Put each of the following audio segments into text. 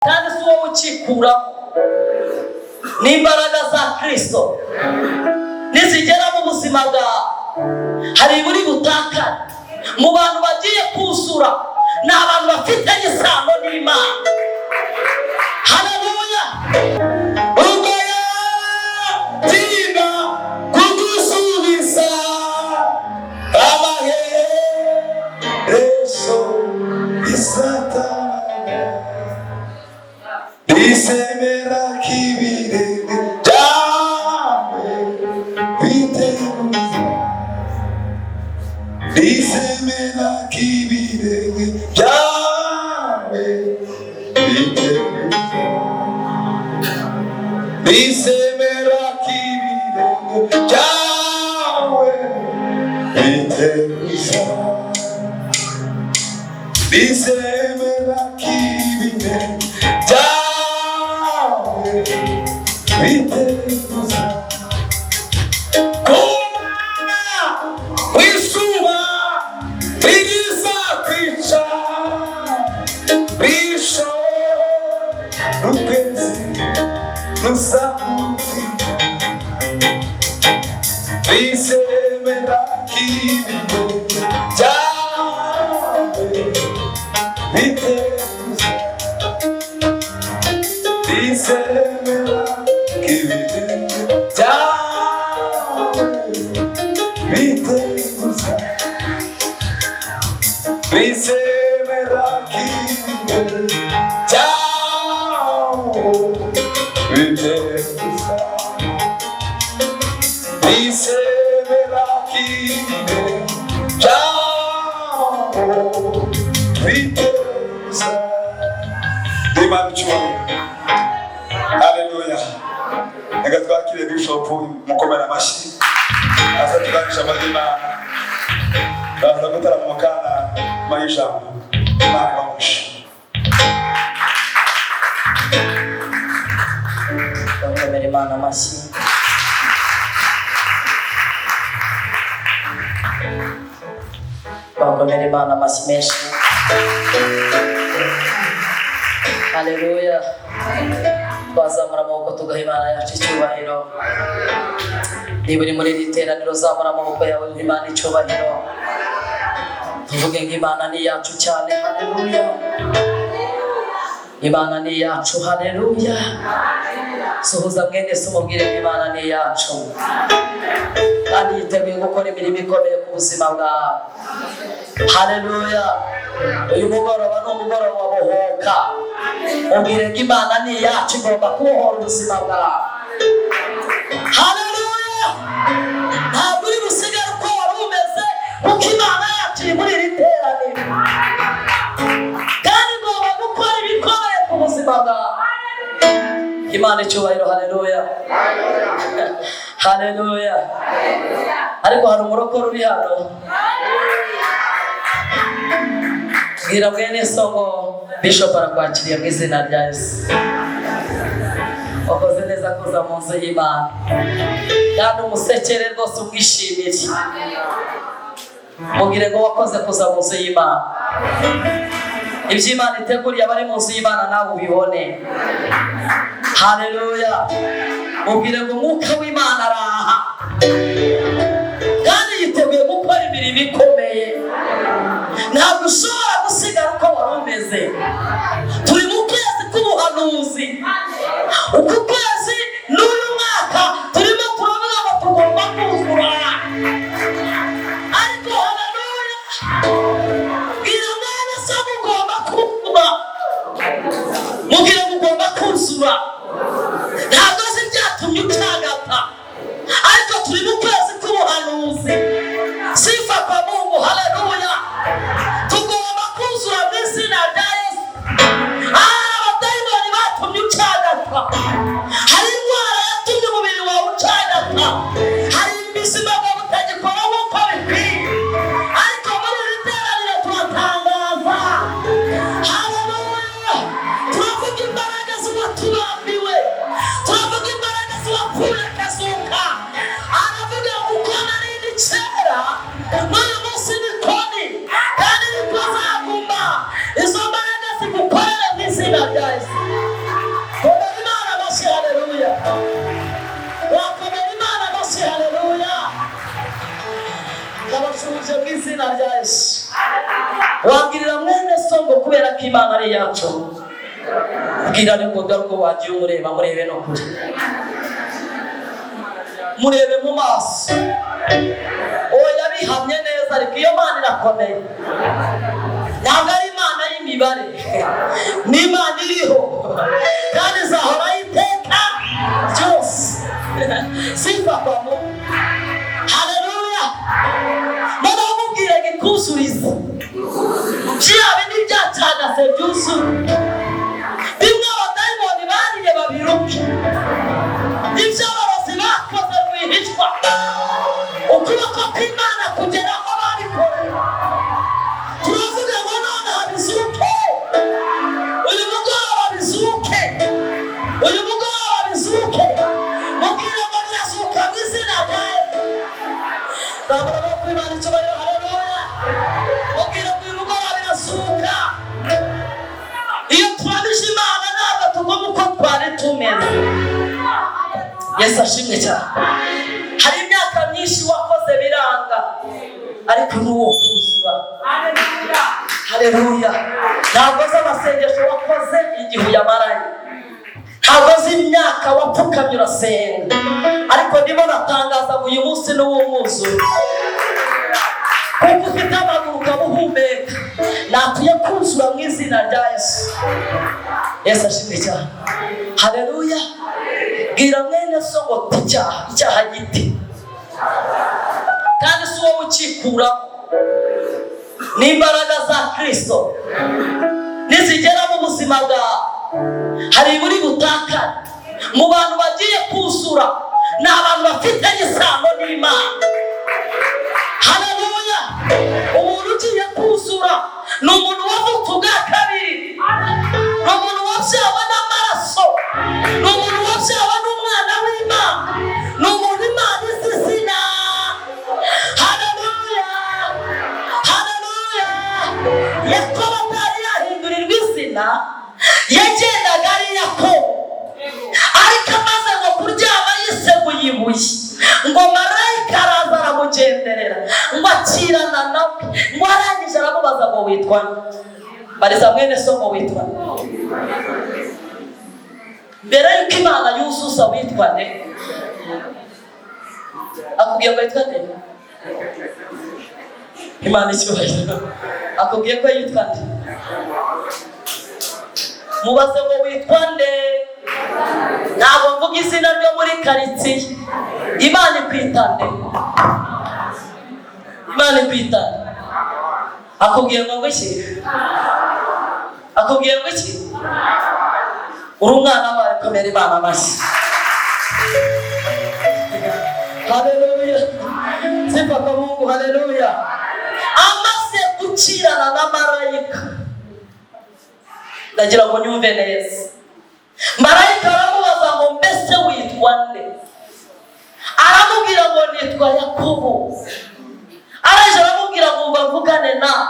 Kandi si wowe ukikuramo, n'imbaraga za Kirisito nizigera mu buzima bwawe, hari iburi butakare. Mu bantu bagiye kuzura ni abantu bafitanye isano n'Imana. Haleluya! Ubwo yatinda kugusubiza, amaherezo isatani risemera ko ibirenge byawe biteguza, risemera ko ibirenge byawe biteguza, risemera ko ibirenge byawe biteguza, risemera ko ibirenge byawe biteguza. Kuba izuba ririzakwica, rishora ukwezi rusamuti, risemera ko ibirenge byawe biteguza, risemera ko ibirenge byawe biteguza, risemera ko ibirenge byawe biteguza, risemera ko ibirenge byawe biteguza. Imana icyubahiro! Haleluya! Reka twakire Bishop, mukomera amashyi, aza tuganisha ijambo ry'Imana. Baza gutarama mu kana nyuma y'ijambo. Imana ibamugishe. Bakomera Imana amashyi. Bakomera Imana amashyi menshi. Haleluya! Twazamura amaboko tugaha Imana yacu icyubahiro. Niba uri muri iri teraniro, zamura amaboko yawe uha Imana icyubahiro, tuvuge ngo Imana ni iyacu cyane. Haleluya! Imana ni iyacu. Haleluya! Suhuza mwene se, umubwire ngo Imana ni iyacu kandi yiteguye gukora imirimo ikomeye ku buzima bwawe. Haleluya! Uyu mugoroba ni umugoroba wa bohoka. Mubwire ngo Imana ni iyacu, igomba kubohora ubuzima bwawe. Haleluya! Ntabwo uri busigare uko wari umeze, kuko Imana yacu iri muri iri teraniro kandi igomba gukora ibikomeye ku buzima bwawe. Imana icyubahiro! Haleluya, haleluya! Ariko hari umurokore uri hano? Bwira mwene so ngo Bishop arakwakiriye mu izina rya Yesu. Wakoze neza kuza mu nzu y'Imana, kandi umusekere rwose, umwishimire, mubwire ngo wakoze kuza mu nzu y'Imana. Ibyo Imana iteguriye abari mu nzu y'Imana nawe ubibone. Haleluya! Mubwire ngo Umwuka w'Imana araha kandi yiteguye gukora imirimo ikomeye. Ntabwo ushobora gusigara uko wari umeze. Turi mu kwezi k'ubuhanuzi. Uku kwezi n'uyu mwaka turimo turavuga ngo tugomba kuzura. Ariko haleluya, bwira mwene se ngo ugomba kuzura, mubwire ngo ugomba kuzura. Ntabwo azi ibyatumye ucagata, ariko turi mu kwezi k'ubuhanuzi. Sifa kwa Mungu! Haleluya! Tugomba kuzura mu izina rya Yesu. Abadayimoni batumye ucagata, hari indwara yatumye umubiri wawe ucagata, hari ubuzima bwawe butagikora nk'uko bikwiye, ariko muri iri teraniro turatangaza. Haleluya! Turavuga imbaraga z'uwatubambiwe. Izina rya Yesu. Wabwirira mwene so ngo kubera ko Imana ari iyacu, bwira ariko garuko wagiye umureba, murebe no kure, murebe mu maso. Oya, bihamye neza, ariko iyo Mana irakomeye. Ntabwo ari Imana y'imibare, ni Imana iriho kandi izahoraho iteka ryose. Sifa kwa Mungu, haleluya. Noneho mubwire ngo ikuzurize bya bindi byacagase byuzuye, bimwe abadayimoni bariye babiruke, ibyo abarozi bakoze rwihishwa, ukuboko kw'Imana kugera aho babikoreye. Turavuga ngo none habizuke, uyu mugoroba bizuke, uyu mugoroba bizuke. Mubwire ngo birazuka mu izina rya Yesu. Zamura amaboko, Imana icyubahiro, haleluya. Mubwire ngo uyu mugoroba birazuka. Iyo turamije Imana ntabwo tuguma uko twari tumeze. Yesu ashimwe cyane. Hari imyaka myinshi wakoze biranga, ariko n'uwo kuzura. Haleluya. Ntabwo azi amasengesho wakoze igihe uyamaranye, ntabwo azi imyaka wapfukamye urasenga, ariko ndimo natangaza ngo uyu munsi ni uw'umwuzuro, kuko ufite amaguru ukaba uhumeka. Nakwiye kuzura mu izina rya Yesu. Yesu ashimwe cyane, haleluya. Bwira mwene so ngo icyaha, icyaha giti, kandi si wowe ukikuramo, n'imbaraga za Kristo nizigera mu buzima bwawe hari buri butakare. Mu bantu bagiye kuzura ni abantu bafitanye isano n'Imana. Haleluya. Umuntu ugiye kuzura ni umuntu wavutse ubwa kabiri, ni umuntu wabyawe n'amaraso, ni umuntu wabyawe n'umwana w'Imana, ni umuntu Imana izi izina. Haleluya, haleluya. Yakobo atari yahindurirwa izina, yagendaga ari Yakobo, ariko amaze ngo kuryama yiseguye ibuye, ngo marayika araza aramugenderera, ngo akirana nawe, ngo arangije aramubaza ngo witwa nde? Bariza mwene so ngo witwa nde? Mbere y'uko Imana yuzuza, witwa nde? Akubwiye ngo witwa nde? Imana icyubahiro. Akubwiye ko yitwa nde? Mubaze ngo witwa nde? Ntabwo mvuga izina ryo muri karitsiye. Imana ikwita nde? Imana ikwita nde? Akubwiye ngo iki? Akubwiye ngo iki? Uri umwana wawe. Komera Imana amashyi. Haleluya, sifa kwa Mungu, haleluya. Amaze gukirana na marayika, ndagira ngo nyumve neza, marayika aramubaza ngo mbese witwa nde? Aramubwira ngo nitwa Yakobo. Araje aramubwira ngo bavugane nawe,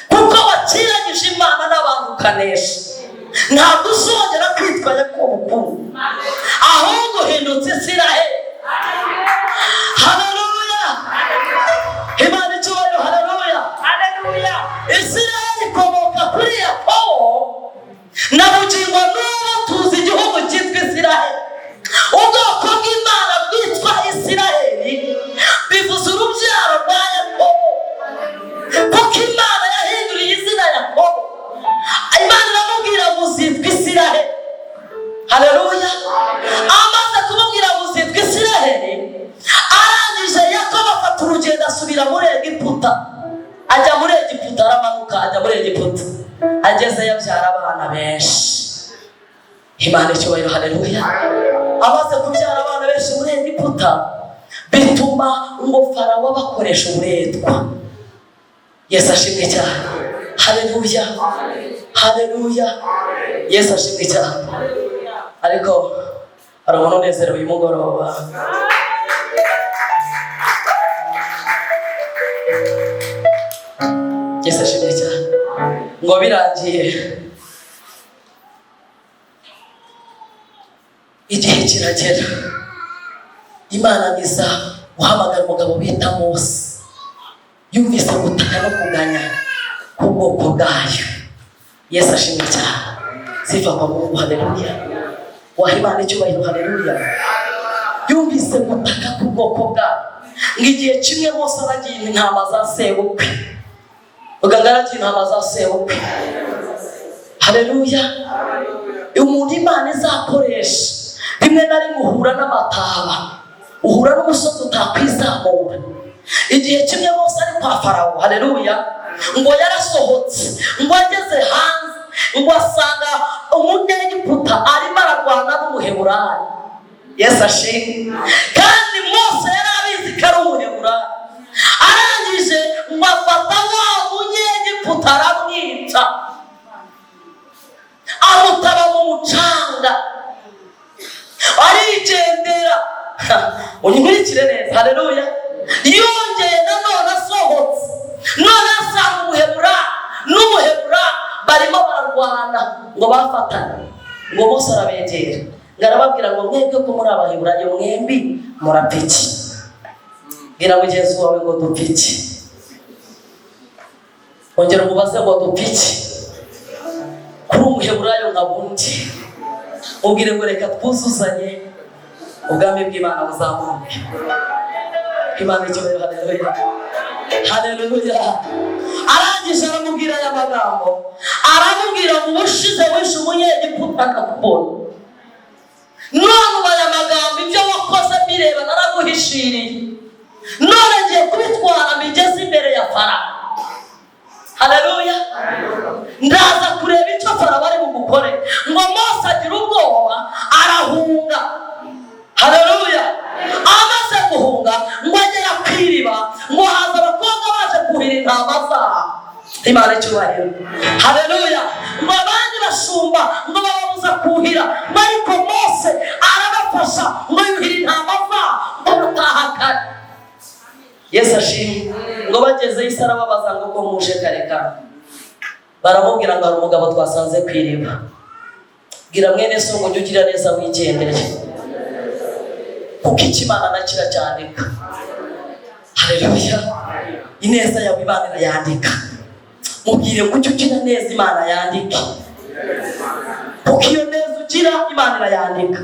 kuko wakiranyije Imana n'abantu ukanesha, ntabwo uzongera kwitwa Yakobo ukundi, ahubwo uhindutse Isiraheli. Haleluya, Imana icyubahiro, haleluya. Isiraheli ikomoka kuri Yakobo. Na bugingo n'ubu tuzi igihugu cyitwa Isiraheli. Ubwoko bw'Imana bwitwa Isiraheli bivuze urubyaro rwa Yakobo, kuko Imana yahinduriye izina Yakobo. Imana iramubwira ngo uzitwa Isiraheli. Haleluya. Amaze kumubwira ngo uzitwa Isiraheli, arangije Yakobo afata urugendo asubira muri Egiputa, ajya muri Egiputa, aramanuka ajya muri Egiputa. Ageze yabyara abana benshi. Imana icyubahiro, haleluya. Amaze kubyara abana benshi muri Egiputa, bituma ngo Farawo abakoresha uburetwa. Yesu ashimwe cyane, haleluya, haleluya. Yesu ashimwe cyane. Ariko hari umuntu unezerewe uyu mugoroba? Yesu ashimwe cyane. Ngo birangiye, igihe kiragera, Imana iza guhamagara umugabo bita Mose. Yumvise k'ubwoko bwayo. Yesu ashimwe cyane. Sifa kwa Mungu, haleluya. Waha Imana icyubahiro, haleluya. Yumvise gutaka k'ubwoko bwayo. Ngo igihe kimwe bose aragiye intama za sebukwe, muganga aragiye intama za sebukwe, haleluya. Umuntu Imana izakoresha, rimwe na rimwe uhura n'amataba, uhura n'umusozi utakwizamura. Igihe kimwe bose ari kwa Farawo, haleluya, ngo yarasohotse, ngo ageze hanze ngo asanga Umunyegiputa arimo ararwana n'Umuheburayo. Yesu ashimwe. Kandi Mose yari abizi ko ari Umuheburayo. Arangije ngo afata wa Munyegiputa aramwica, amutaba mu mucanga, arigendera. Unkurikire neza, haleluya. Yongeye nanone asohotse, none asanga Umuhebura n'Umuhebura barimo bararwana, ngo bafatane. Ngo Mose arabegera, ngo arababwira ngo: "Mwebwe ko muri Abaheburayo, mwembi murapfa iki?" Bwira mugenzi wawe ngo: "Dupfa iki?" Ongera umubaze ngo: "Dupfa iki?" Kuri Umuheburayo nka bundi, mubwire ngo: "Reka twuzuzanye, ubwami bw'Imana buzamuke." Imana icyubahiro, haleluya, haleluya. Arangije aramubwira aya magambo, aramubwira ngo: "Ubushize wishe Umunyegiputa akakubona, none ubu aya magambo, ibyo wakoze mbireba, naraguhishiriye, none ngiye kubitwara mbigeze imbere ya Farawo." Haleluya. "Ndaza kureba icyo Farawo ari bugukore." Ngo Mose agira ubwoba, arahunga. Haleluya. Amaze guhunga, ngo agera ku iriba, ngo haza abakobwa baje kuhira intama zabo. Imana icyubahiro, haleluya. Ngo abandi bashumba ngo bababuza kuhira, ngo ariko Mose arabafasha, ngo yuhira intama zabo, ngo bataha kare. Yesu ashimwe. Ngo bagezeyo, isi arababaza ngo: "Ko muje kare kare?" Baramubwira ngo: "Hari umugabo twasanze ku iriba." Bwira mwene so ngo: "Ujye ugira neza wigendere, kuko icyo Imana nacyo iracyandika." Haleluya. Ineza yawe Imana irayandika. Mubwire ngo: "Ujye ugira neza, Imana yandike, kuko iyo neza ugira Imana irayandika."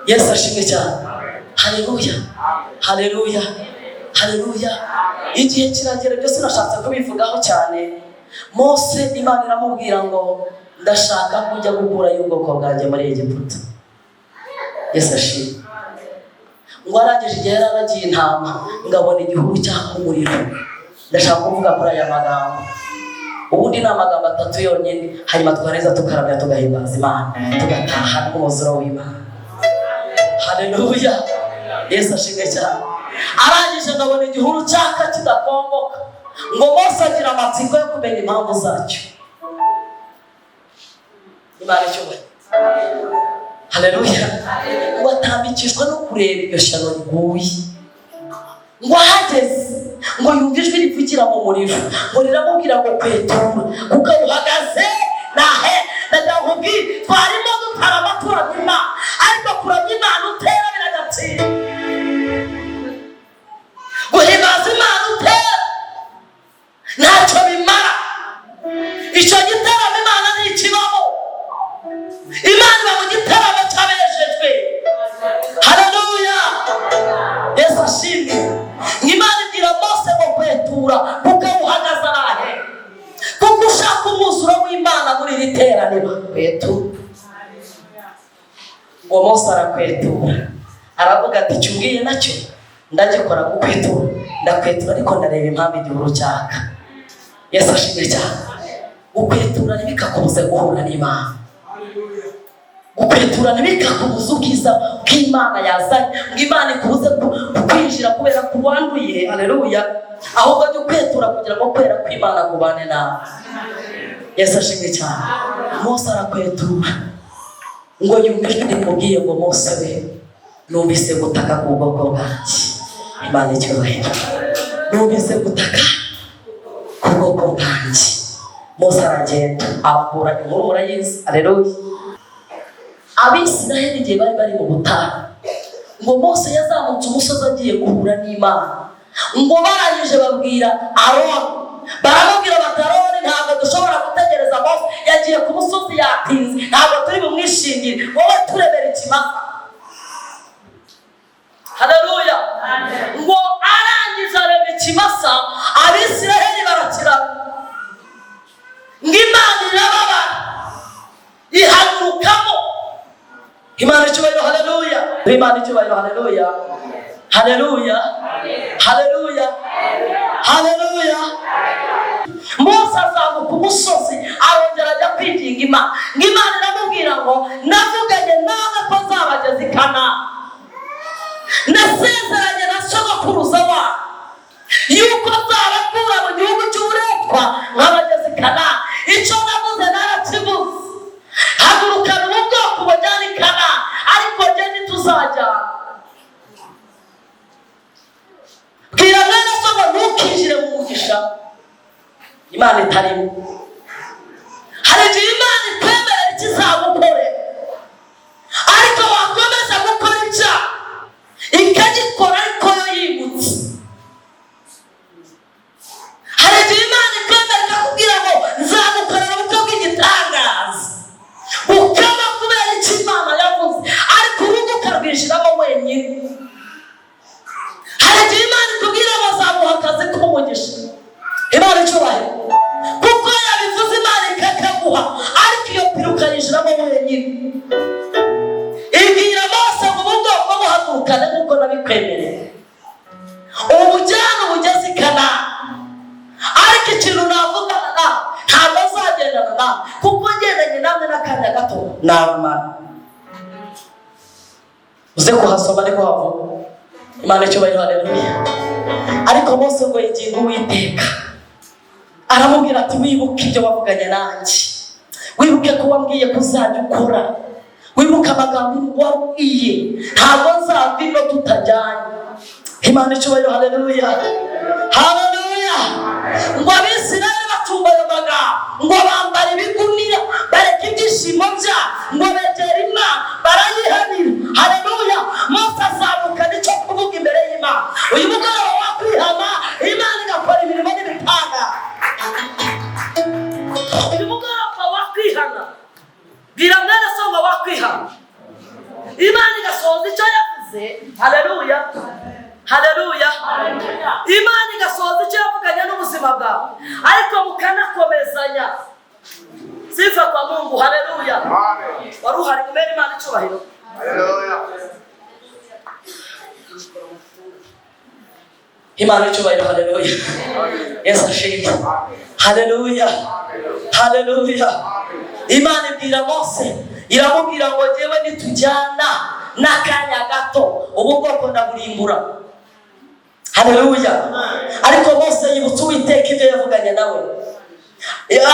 Yesu ashimwe cyane. Haleluya, haleluya, haleluya. Igihe kiragera, byose nashatse kubivugaho cyane. Mose Imana iramubwira ngo: "Ndashaka kujya gukurayo ubwoko bwanjye muri Egiputa." Yesu ashimwe. Ngo arangije, igihe yari aragiye intama, ngo abona igihuru cyaka umuriro. Ndashaka kuvuga kuri aya magambo. Ubundi ni amagambo atatu yonyine, hanyuma twarangiza tukaramya, tugahimbaza Imana, tugataha n'umwuzuro w'Imana. Haleluya. Yesu ashimwe cyane. Arangije ngo abona igihuru cyaka kidakongoka. Ngo Mose agira amatsiko yo kumenya impamvu zacyo. Imana icyubahiro, haleluya. Ngo atambikishwa no kureba iryo shyano riguye. Ngo ahageze, ngo yumve ijwi rivugira mu muriro, ngo riramubwira ngo: "Kwetura, kuko aho uhagaze nahe." Ndagira ngo nkubwire, twarimo dutarama turamya Imana, ariko kuramya Imana utera biragatsinda. Guhimbaza Imana utera ntacyo bimara. Icyo gitaramo Imana ntikibamo. Imana iba mu gitaramo cy'abejejwe. Haleluya. Yesu ashimwe. Imana ibwira Mose ngo: "Kwetura, kuko aho uhagaze arahe, kuko ushaka umwuzuro w'Imana muri iri teraniro, kwetura." Ngo Mose arakwetura, aravuga ati: "Icyo umbwiye nacyo ndagikora, kukwetura ndakwetura, ariko ndareba impamvu igihuru cyaka." Yesu ashimwe cyane. Gukwetura ntibikakubuze guhura n'Imana. Gukwetura ntibikakubuze ubwiza bw'Imana yazanye, ngo Imana ikubuze kwinjira kubera ko wanduye. Haleluya. Ahubwo jya ukwetura kugira ngo kwera kw'Imana kubane nawe. Yesu ashimwe cyane. Mose arakwetura, ngo yumve ijwi rimubwiye ngo: "Mose we, numvise gutaka ku bwoko bwanjye." Imana icyubahiro. "Numvise gutaka ku bwoko bwanjye." Mose aragenda abakura. Inkuru murayizi. Aleluya. Abisiraheli igihe bari bari mu butayu, ngo Mose yazamutse umusozi agiye guhura n'Imana. Ngo barangije babwira Aroni, baramubwira bati: Mose yagiye ku musozi yatinze, ntabwo turi bumwishingire, wowe turebera ikimasa. Haleluya. Ngo arangije arema ikimasa, Abisiraheli barakirana, ngo Imana irababara ihagurukamo. Imana icyubahiro, haleluya. Imana icyubahiro, haleluya, haleluya, haleluya, haleluya. Mose azamuka umusozi, arongera ajya kwinginga Imana, ngo Imana iramubwira ngo navuganye nawe ko nzabageza i Kanani, nasezeranye na sogokuruza wabo yuko nzabakura mu gihugu cy'uburetwa nkabageza i Kanani. Icyo navuze narakivuze, hagurukana ubu bwoko bujyana i Kanani, ariko njye ntituzajyana. Bwira mwene so ngo ntukinjire mu mugisha Imana itarimo. Hari igihe Imana ikwemerera ikizagukorera, ariko wakomeza gukora ibyaha ikagikora ariko yo yimutse. Hari igihe Imana ikwemera ikakubwira ngo nzagukorera ubukwe bw'igitangaza, bukaba kubera icyo Imana yavuze, ariko urugo ukarwinjiramo wenyine. Hari igihe Imana ikubwira ngo nzaguha akazi k'umugisha, Imana icyubahiro, kuko yabivuze Imana ikakaguha, ariko iyo pira ukayinjiramo wenyine. Ibwira Mose ngo ubu bwoko buhagurukane nk'uko nabikwemereye, ubujyane ubugeze i Kanani, ariko ikintu navugana nawe ntabwo azagendana nawe, kuko ngendanye namwe n'akanya gato nabamara. Uze kuhasoma ariko havuga. Imana icyubahiro, haleluya. Ariko Mose ngo yinginga Uwiteka, aramubwira ati wibuke ibyo wavuganye nanjye, wibuke ko wambwiye ko uzajya ukora, wibuke amagambo wabwiye, ntabwo nzava ino tutajyanye. Imana icyubahiro, haleluya, haleluya. Ngo Abisirayeli batumva ayo magambo, ngo bambara ibigunira, bareka ibyishimo byabo, ngo begera Imana barayihanira. Haleluya. Mose azamukana icyo kuvuga imbere y'Imana. Uyu mugoroba wakwihana, Imana igakora imirimo n'ibitangaza. Uyu mugoroba wakwihana, bwira mwene so ngo wakwihana, Imana igasohoza icyo yavuze. Haleluya, haleluya. Imana igasohoza icyo yavuganye n'ubuzima bwawe, ariko mukanakomezanya. Sifa kwa Mungu, haleluya. Wari uhari kumera Imana icyubahiro. Imana icyubahiro, haleluya. Yesu ashimwe, haleluya, haleluya. Imana ibwira Mose, iramubwira ngo njyewe nitujyana n'akanya gato ubu bwoko ndaburimbura. Haleluya. Ariko Mose yibutsa Uwiteka ibyo yavuganye nawe,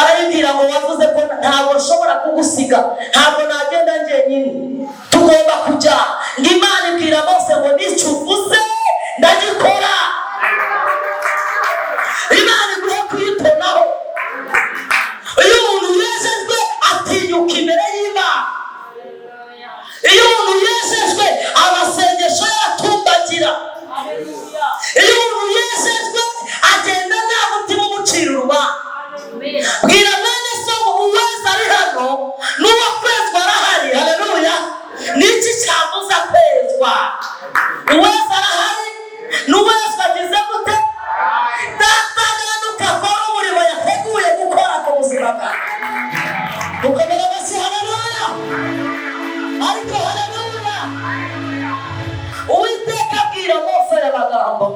arayibwira ngo wavuze ko ntabwo nshobora kugusiga, ntabwo nagenda njyenyine, tugomba kujya. Ngo Imana ibwira Mose ngo nicyo uvuze ndagikora. Imana iguhe kuyitonaho. Iyo umuntu yejejwe atinyuka imbere y'Imana. Iyo umuntu yejejwe amasengesho yaratumbagira. Iyo umuntu yejejwe agenda nta mutima umucira urubanza. Bwira mwene so ngo uweza ari hano n'uwo kwezwa arahari. Haleluya. Niki cyabuza kwezwa? Uweza arahari n'uwezwa agize gute? Data ganuka akora umurimo yateguye gukora ku buzima bwawe. Mukomere amashyi, haleluya. Ariko haleluya. Uwiteka abwira Mose aya magambo.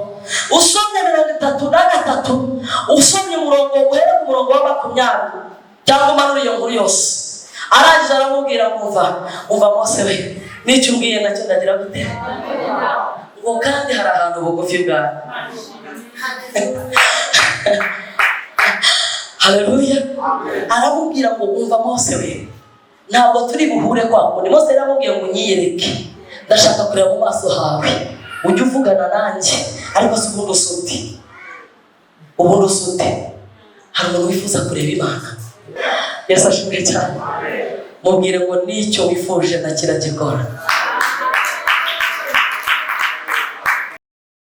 Usomye 33, usomye umurongo uhere ku murongo wa 20 cyangwa umanura iyo nkuru yose, arangije aramubwira ngo umva Mose we, n'icyo umbwiye nacyo ndagira gute? Ngo kandi hari ahantu bugufi bwawe. Haleluya. Aramubwira ngo umva Mose we, ntabwo turi buhure kwa kundi. Mose yaramubwiye ngo unyiyereke, ndashaka kureba mu maso hawe, ujye uvugana nanjye, ariko si ubundi usute, ubundi usute. Hari umuntu wifuza kureba Imana? Yesu ashimwe cyane. Mubwire ngo n'icyo wifuje nakiragikora.